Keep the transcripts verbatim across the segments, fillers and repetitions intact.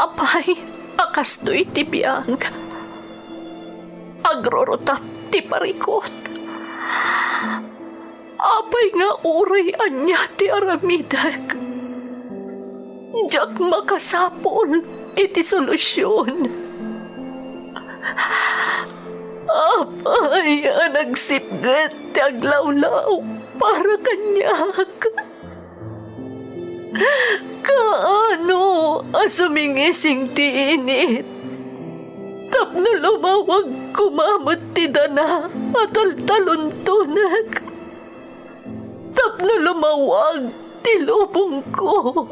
Apay a kastoy ti biag? Agrurutap ti parikut. Apay nga uray ania ti aramidek, diak makasapul iti solusion. Apay a nagsipnget ti aglawlaw para kaniak? Kaano a sumingising ti init tapno lumawag koma met ti dana a taltaluntonek? Tapno lumawag ti lubongko.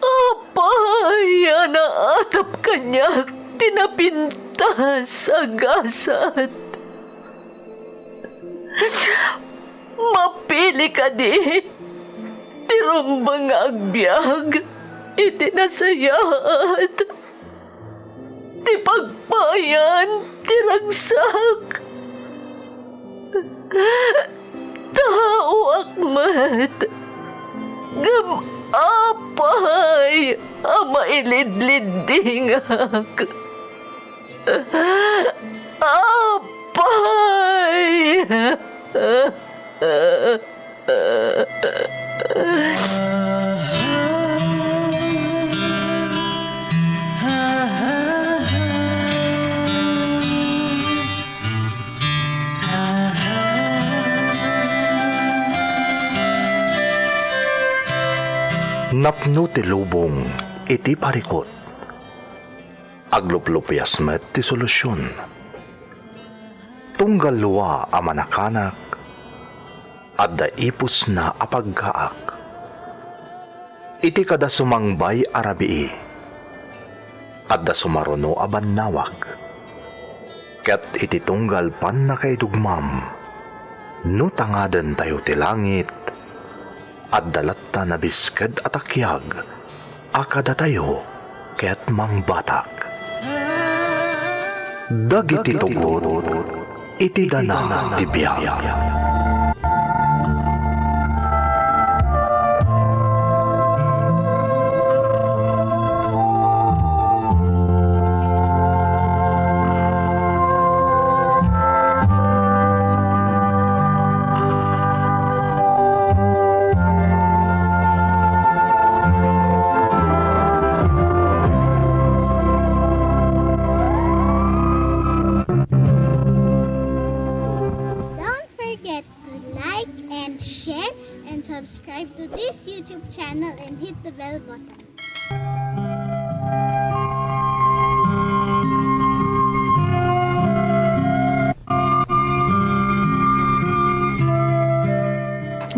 Apay a naatap kaniak ti napintas a gasat? Mapili kadi ti rumbeng nga agbiag iti nasayaat? Ti pagpayan ti ragsak. Taoak met. Ngem apay a mailidliddingak? Apay! Napno ti lubong iti parikut. Agluplupias met ti solusion. Tunggal lua a manakanak, adda ipusna a paggaak. Iti kada sumangbay a rabii, adda sumaruno a bannawag. Ket iti tunggal pannakaidugmam, no tangadentayo ti langit, adda latta nabisked a takiag a kadatayo ket mangbatak. Dagiti tugot iti dana ti biag. Don't forget to like and share and subscribe to this YouTube channel and hit the bell button.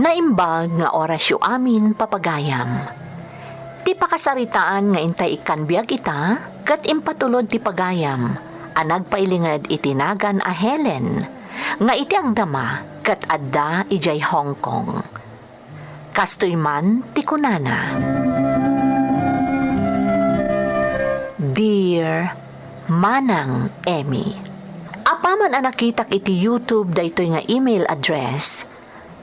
Naimbag nga orasyo amin, papagayam. Ti pakasaritaan nga intay ikkan biag ita, ket impatulod ti pagayam a nagpailinged iti nagan a Helen, nga iti agdama ket adda idiay Hong Kong. Kastoy man ti kunana, "Dear Manang Emmy, apaman a nakitak iti YouTube daytoy nga email address,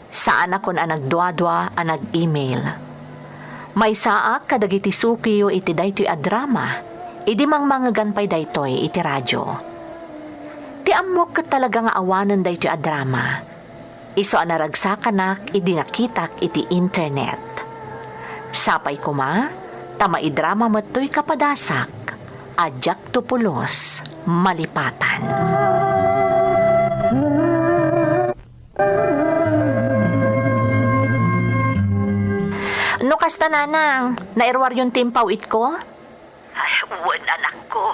saanakon a nagduadua a nag-email. Maysaak kadagiti sukiyo iti daytoy a drama, idi mangmangegan pay daytoy iti radio. Ti ammok ket talaga nga awanen daytoy a drama. Isu a naragsakanak idi nakitak iti internet. Sapay koma, ta maidrama met toy kapadasak a diakto pulos malipatan." No kasta, nanang, nairuaryon ti impaw-itko? Ay, wen, anakko.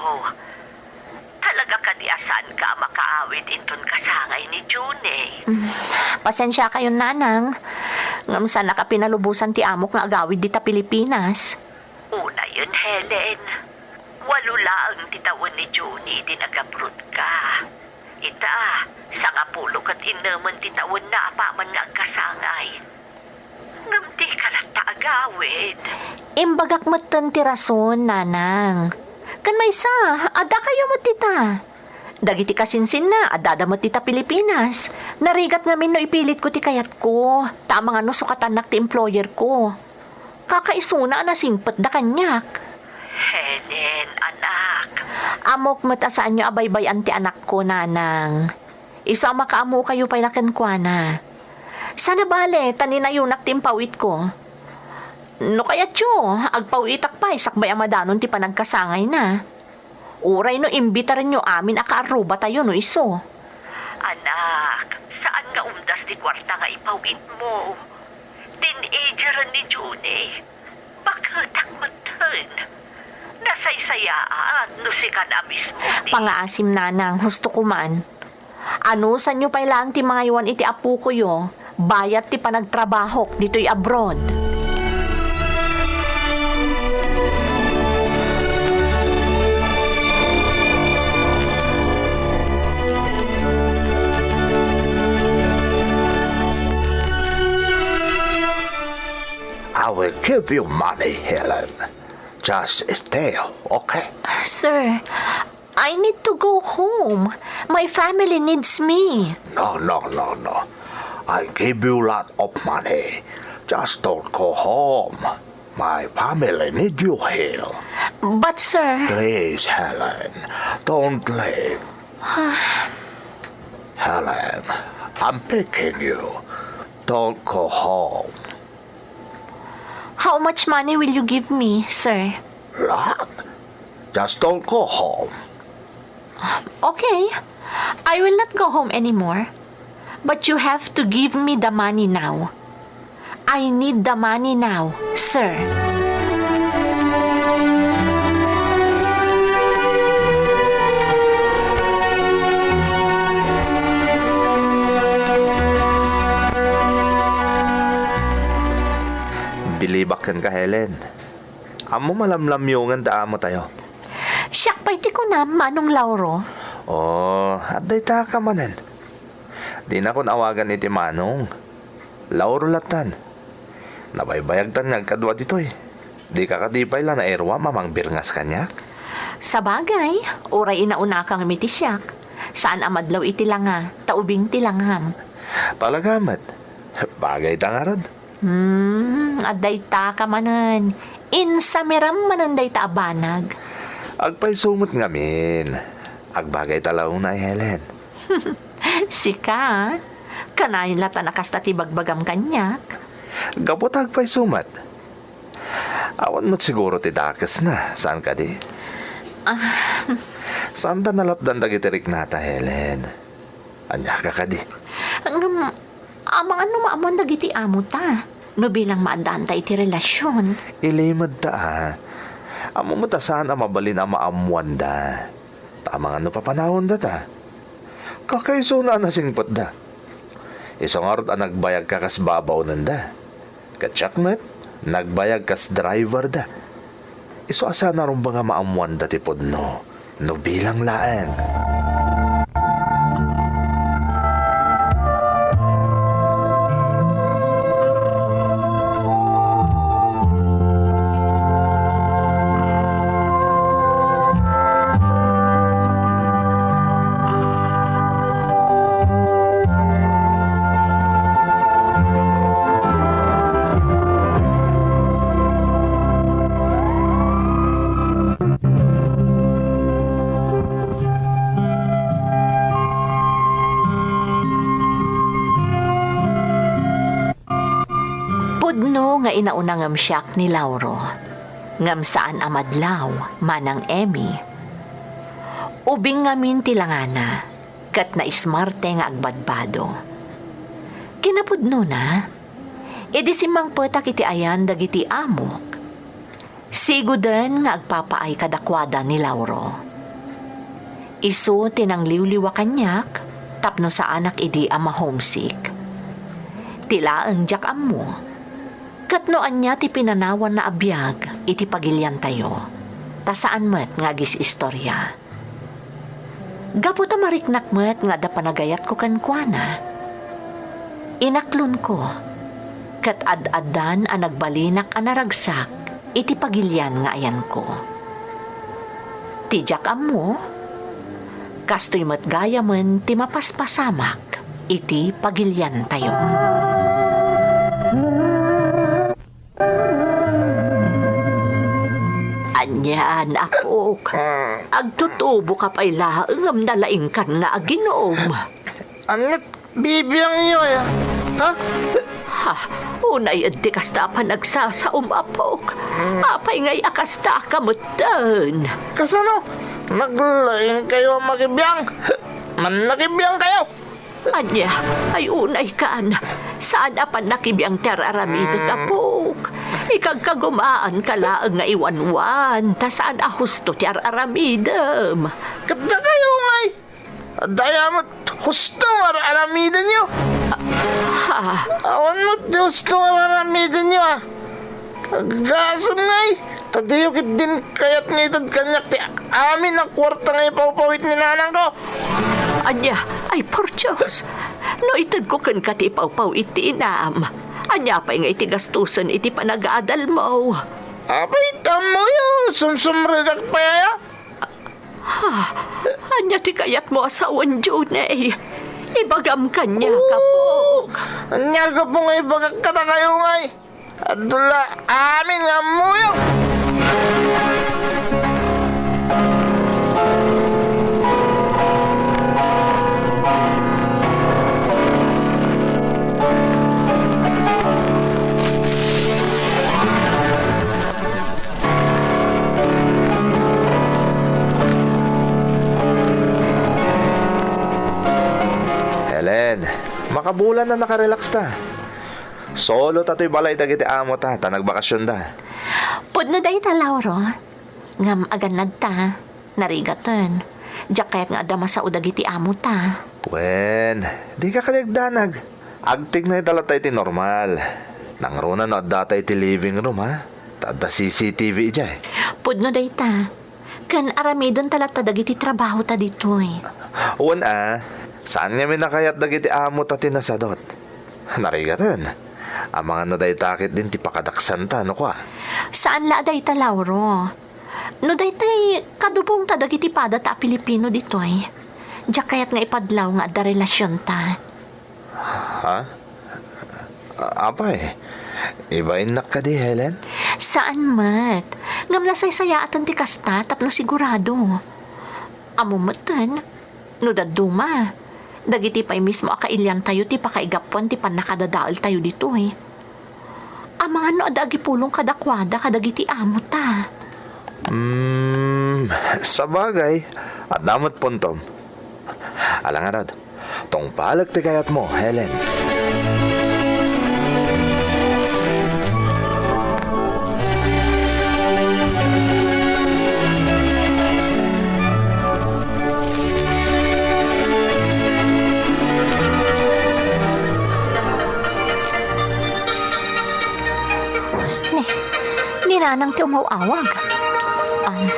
Talaga kadi a saanka a makaawid inton kasangay ni Junie? Mm, pasensiakayon, nanang. Ngem saanak a pinalubosan ti amok nga agawid dita Pilipinas. Unayen, Helen. Walo laeng ti tawen ni Junie idi nag-abroad ka. Ita, sangapulo ket innemen ti tawenna apaman nga agkasangay. Ngem dika latta agawid. Imbagak metten ti rason, nanang. Ken maysa, addakayo met dita. Dagiti kasinsinna, addada met dita Pilipinas. Narigat ngamin no ipilitko ti kayatko, ta amangan no sukatannak ti employerko. Kakaisuna a nasingpetda kaniak. Helen, anak. Ammok met a saanyo a baybay-an ti anakko, nanang. Isu a makaammokayo pay la kenkuana. Saan a bale, ta ninayonak ti impaw-itko. No kayatyo, agpaw-itak pay sakbay a madanon ti panagkasangayna. Uray no imbitarenyo amin a kaarrubatayo no isu. Anak, saan nga umdas ti kuarta nga ipaw-itmo. Teenager ni Junie. Baketak metten. Nasaysayaat no sika a mismo ti Pangaasim, nanang, husto ko man. Anusanyo pay laeng ti mangaywan iti apokoyo, bayat ti panagtrabahok ditoy abroad. I will give you money, Helen. Just stay, okay? Sir, I need to go home. My family needs me. No, no, no, no. I give you lot of money. Just don't go home. My family need you here. But, sir. Please, Helen, don't leave. Helen, I'm begging you. Don't go home. How much money will you give me, sir? Lot? Just don't go home. Okay. I will not go home anymore. But you have to give me the money now. I need the money now, sir. Bilibak kenka, Helen. Ammom a lamlamyongen ti amotayo. Siak pay ti kunam, Manong Lauro. Oh, adda ita ka manen. Dinakon awagan iti Manong. Lauro lattan. Nabaybayagtan nga agkadua ditoy. Dika kadi pay la nairuam a mangbirngas kaniak? Sabagay, uray inaunaka ngem iti siak. Saan a madlaw iti langa, ta ubing ti langam. Talaga met. Bagay ta ngarud. Hmm, adda ita ka manen. Insamiram manen dayta a banag. Agpayso met ngamin. Agbagay ta la unay, Helen. Sika, kanayon la ta nakasta ti bagbagam kaniak. Gapu ta agpayso met. Awan met siguro ti dakesna, saan kadi? Ah. Saan ta nalapdan dagiti riknata, Helen? Ania ka kadi? Ngem, amangan no maammoan dagiti amota, no bilang maaddaanta iti relasyon. Ilimedta, a. Ammom ta saan a mabalin a maammoanda. Ta amangan no papanawendata. Kakaisuna a nasingpetda. Isu ngarud a nagbayagka kas babaonenda. Ket siak met, nagbayag kas driverda. Isu a saan a rumbeng a maammoanda ti pudno, no bilang laeng. Pudno nga inauna ngem siak ni Lauro, ngem saan a madlaw, Manang Emmy. Ubing ngamin ti langana, ket naismarte nga agbadbado. Kinapudnona, idi simmangpetak iti ayan dagiti amok, siguden nga agpapaay kadakuada ni Lauro. Isu ti nangliwliwa kaniak tapno saanak idi a ma-homesick. Ti laeng diak ammo, ket no ania ti pinanawanna a biag iti pagiliantayo, ta saan met nga agis-istoria. Gapu ta mariknak met nga adda panagayatko kenkuana, inaklonko, ket ad-addan a nagbalinak a naragsak iti pagilian nga ayanko. Ti diak ammo, kastoy met gayamen ti mapaspasamak iti pagiliantayo. Yan, apok. Mm. Agtutubo ka pay laeng ngem nalaingkan nga aginom. Ania't bibiangyo, aya? Ha? Ha, unay iti kasta a panagsasaom, apok. Mm. Apay ngay a kasta a kametten? Kasano? Naglaingkayo a makibiang? Mannakibiangkayo? Ania, ay unay kan. Saan a pannakibiang ti ar-aramidek, mm, apok. Ikagkagumaan ka laeng nga iwanwan, ta saan a husto ti ar-aramidem. Ket dakayo ngay, adda aya met husto nga ar-aramidenyo? Ah, ha? Awan met ti husto nga ar-aramidenyo, a. Agasem ngay, ta diyo ketdin kayat nga ited kaniak ti amin a kuarta nga ipawpawit ni nanangko. Ania, ay por Dios, no itedko kenka ti ipawpawit ti inam, ania pay nga iti gastusen iti panagadalmo? Apay, ta ammoyo, sumsumrekak pay aya? Ha? Ania ti kayatmo a sawen, Junie? Ibagam kaniak, apok. Ania gapu nga ibagak kadakayo ngay? Adda la amin nga ammoyo. Helen, makabulan a nakarelax ta. Solo ta toy balay dagiti amo ta, ta nagbakasionda. Pudno dayta, Lauro. Ngem agannad ta, narigaten. Diak kayat nga adda masao dagiti amo ta. Wen, dika kadi agdanag. Agtignay ta latta iti normal. Nangruna no adda ta iti living room, ha? Ta adda C C T V idiay. Pudno dayta. Ken aramiden ta latta dagiti trabaho ta ditoy. Wen a, saan ngamin a kayat dagiti amo ta ti nasadot. Narigaten. Amangan no dayta ketdin ti pakadaksanta, no kua? Saan la a dayta, Lauro. No daytay, kadubong ta dagiti pada ta a Pilipino ditoy. Diak kayat nga ipadlaw nga adda relasionta. Ha? Apay, ibainnak kadi, Helen? Saan met. Ngem nasaysayaaten ti kasta tapno sigurado. Ammo metten, no dadduma, dagiti pay mismo a kailiantayo ti pakaigapuan ti pannakadadaeltayo ditoy. Amangan no adda agipulong kadakuada kadagiti amo ta. Hmm, sabagay, adda met puntom. Ala ngarud, tungpalek ti kayatmo, Helen. Ni, ni Nanang ti umaw-awag. Um,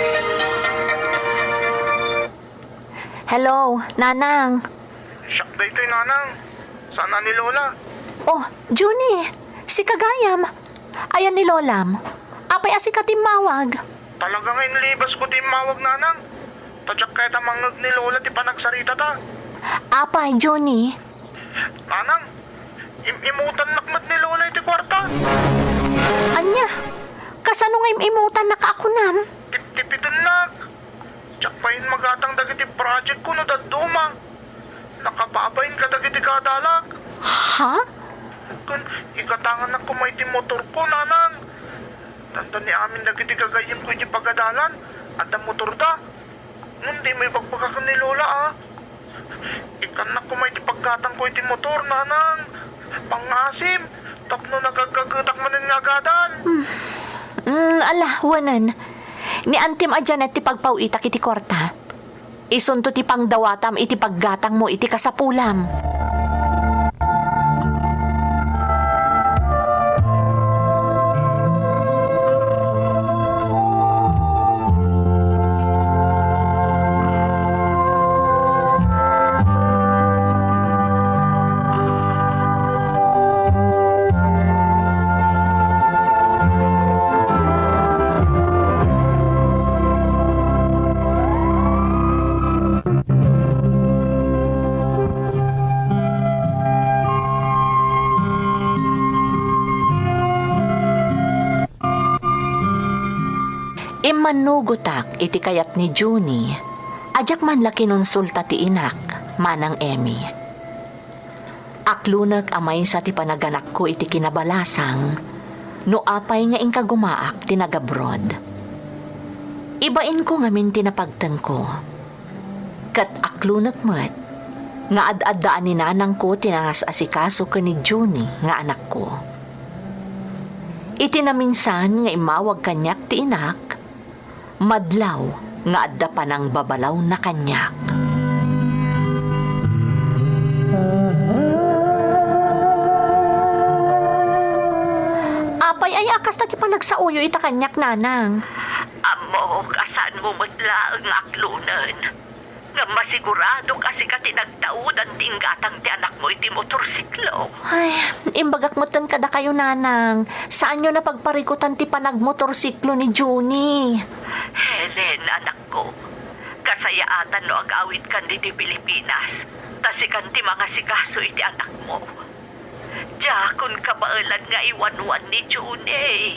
hello, Nanang. Siak daytoy, Nanang. Saan a ni Lola? Oh, Junie, sika gayam. Ayan ni Lolam. Apay a sika timmawag? Talaga nga inlibasko ti immawag, Nanang. Ta diak kayat a mangngeg ni Lola ti panagsaritata. Apay, Junie? Nanang, im-imutannak met ni Lola iti kuarta. Ania? Kasano nga im-imutannak a kunam? Tiptipitennak. Diak pay immagatang dagiti project ko no dadduma. Nakababain kadagiti kadalak. Ha? Ken igatangannak koma iti motorko, Nanang. Tanda ni amin dagiti gagayyemko iti pagadalan, adda motorda. Ngem dimo ibagbagak ni Lola, a. Ikkannak koma iti paggatangko iti motor, Nanang. Pangngaasim, tapno nagaggagetak manen nga agadal. Hmm. Mm, ala, wanen. Ni antim a Janet ti pagpaw-itak iti kuarta. Isunto ti pangdawatam iti paggatangmo iti kasapulam. Immannugotak iti kayat ni Junie a diak man la kinonsulta ti inak, Manang Emmy. Aklonek a maysa ti panaganakko iti kinabalasang no apay nga inkagumaak ti nagabroad. Ibainko ngamin ti napagtengko. Ket aklonek met nga ad-addaan ni nanangko ti nangas-asikaso ken ni Junie nga anakko. Iti naminsan nga immawag kaniak ti inak, madlaw nga adda panangbabalawna kaniak. Apay aya a kasta ti panagsaoyo ita kaniak, nanang? Ammok a saanmo met laeng nga aklonen. Ngem masiguradok a sika ti nagtaudan ti inggatang ti anakmo iti motorsiklo. Ay, imbagak metten kadakayo, nanang, saanyo a pagparikutan ti panagmotorsiklo ni Junie. Helen, anakko, kasayaatan no agawidkan ditoy Pilipinas, ta sikan ti mangasikaso iti anakmo. Diakon kabaelan nga iwanwan ni Junie.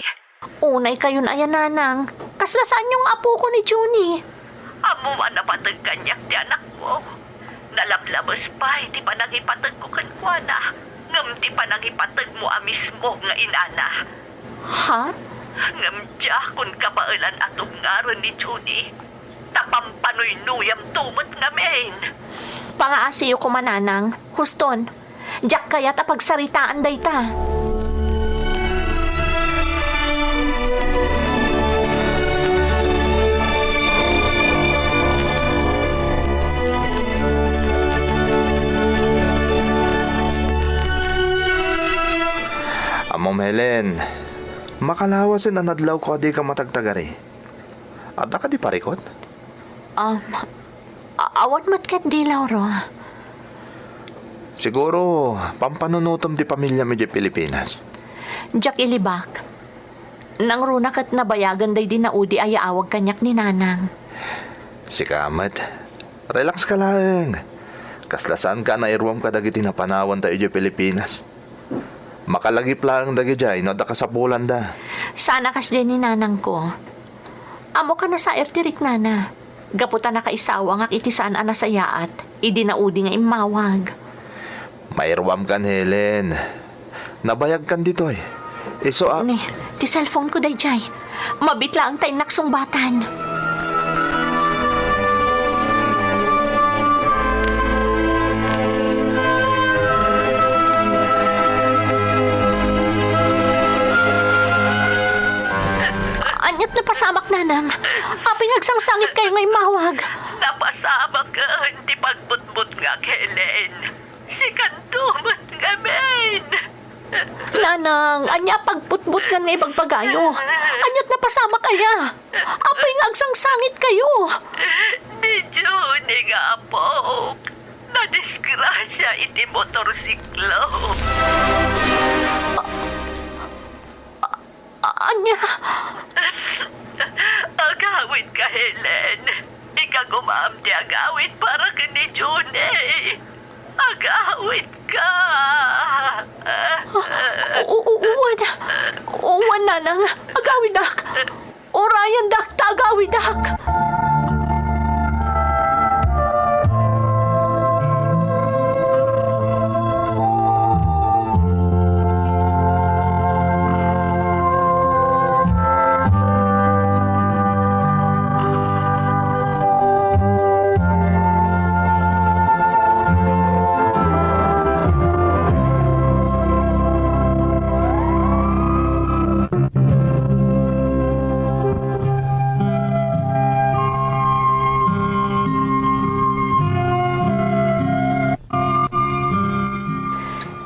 Unay kayon aya, nanang. Kasla saanyo nga apoko ni Junie. Ammo a napateg kaniak ti anakmo. Nalablames pay ti panangipategko kenkuana, ngem ti panangipategmo a mismo nga inana. Ha? Ngem diakon kabaelan a tungaren ni Junie, ta pampanoynuyamto met ngamin. Pangaasiyo koma, nanang. Huston, diak kayat a pagsaritaan dayta. Ammom, Helen, makalawasen a nadlawko a dika matagtagari. Adda kadi parikut? Um, a-, awan met ketdi, Lauro. Siguro, pampanunotem ti pamiliam idiay Pilipinas. Diak ilibak. Nangruna ket nabayagen daydi naudi a yaawag kaniak ni nanang. Sika met, relax ka laeng. Kasla saanka a nairuam kadagiti napanawanta idiay Pilipinas. Makalagip laeng dagidiay no adda kasapulanda. Saan a kasdiay ni nanangko. Ammok a nasair ti riknana. Gapu ta nakaisawangak iti saan a nasayaat idi naudi nga immawag. Mairuamkan, Helen. Nabayagkan ditoy. Isu a— Ni, ti cellphone ko daydiay. Mabiit laeng ta innak sungbatan. Ania't napasamak, nanang? Apay nga agsangsangitkayo nga immawag? Napasamaken ti pagbutbutngak, Helen. Sikanto met ngamin. Nanang, ania a pagbutbutngan nga ibagbagayo? Ania't napasamak aya? Apay nga agsangsangitkayo? Ni Junie nga apok, nadisgrasia iti motorsiklo. A-, ania? Agawidka, Helen. Ikagumaam ti agawid para ken ni Junie. Agawidka. U-, u-, u-, uwan. Uwan, nanang. Agawidak. Urayandak ta agawidak.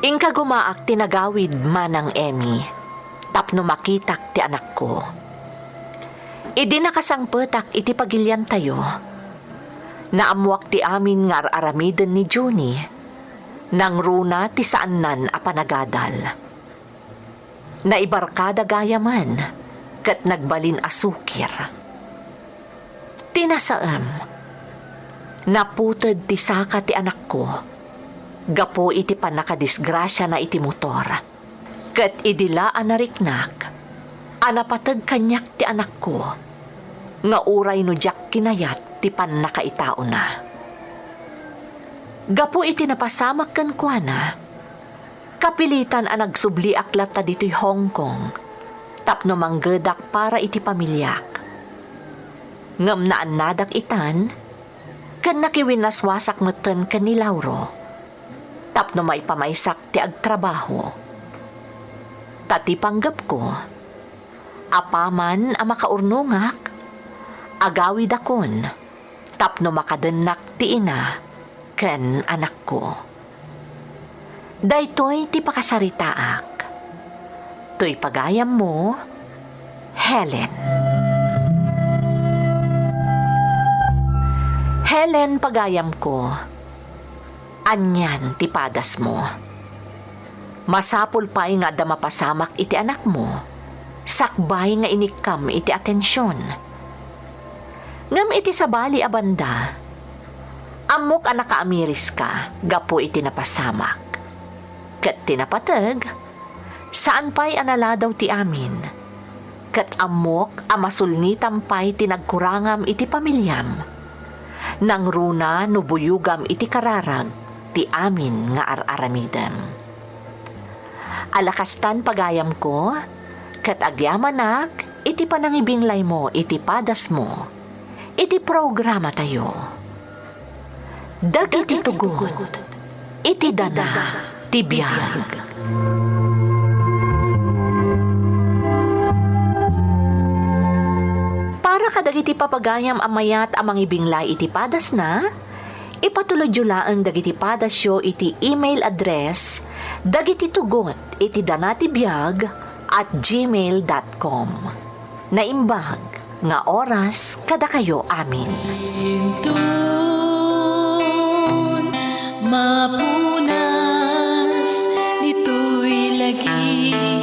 Inkagumaak ti nagawid, Manang Emmy, tapno makitak ti anakko. Idi nakasangpetak iti pagiliantayo, naammoak ti amin nga ar-aramiden ni Junie, nangruna ti saannan a panagadal. Naibarkada gayamen ket nagbalin a sukir. Ti nasaem, naputed ti saka ti anakko gapu iti pannakadisgrasiana iti motor. Ket idi la a nariknak a napateg kaniak ti anakko, nga uray no diak kinayat ti pannakaitaona. Gapu iti napasamak kenkuana, kapilitan a nagsubliak latta ditoy Hong Kong tapno manggedak para iti pamiliak. Ngem naannadak itan, ken nakiwinnaswasak metten ken ni Lauro tapno maipamaysak ti agtrabaho. Ta ti panggepko, apaman a makaurnongak, agawidakon tapno makadennak ti ina ken anakko. Daytoy ti pakasaritaak. Toy pagayammo, Helen. Helen, pagayamko, anian ti padasmo? Masapul pay nga adda mapasamak iti anakmo, sakbay nga inikkam iti atension. Ngem iti sabali a banda, ammok a nakaamiriska gapu iti napasamak. Ket ti napateg, saan pay a naladaw ti amin. Ket ammok a masulngitam pay ti nagkurangam iti pamiliam. Nangruna no buyogam iti kararag ti amin nga ar-aramidem. Alakastan, pagayamko, ket agyamanak iti panangibinglaymo iti padasmo iti programatayo. Dagiti tugot iti dana ti biag. Para kadagiti papagayam a mayat a mangibinglay iti padasna, ipatulodyo laeng dagiti padasyo iti email address dagiti tugot iti dana ti biag at gmail dot com. Naimbag nga oras kadakayo amin. Inton mapunas ditoy lagi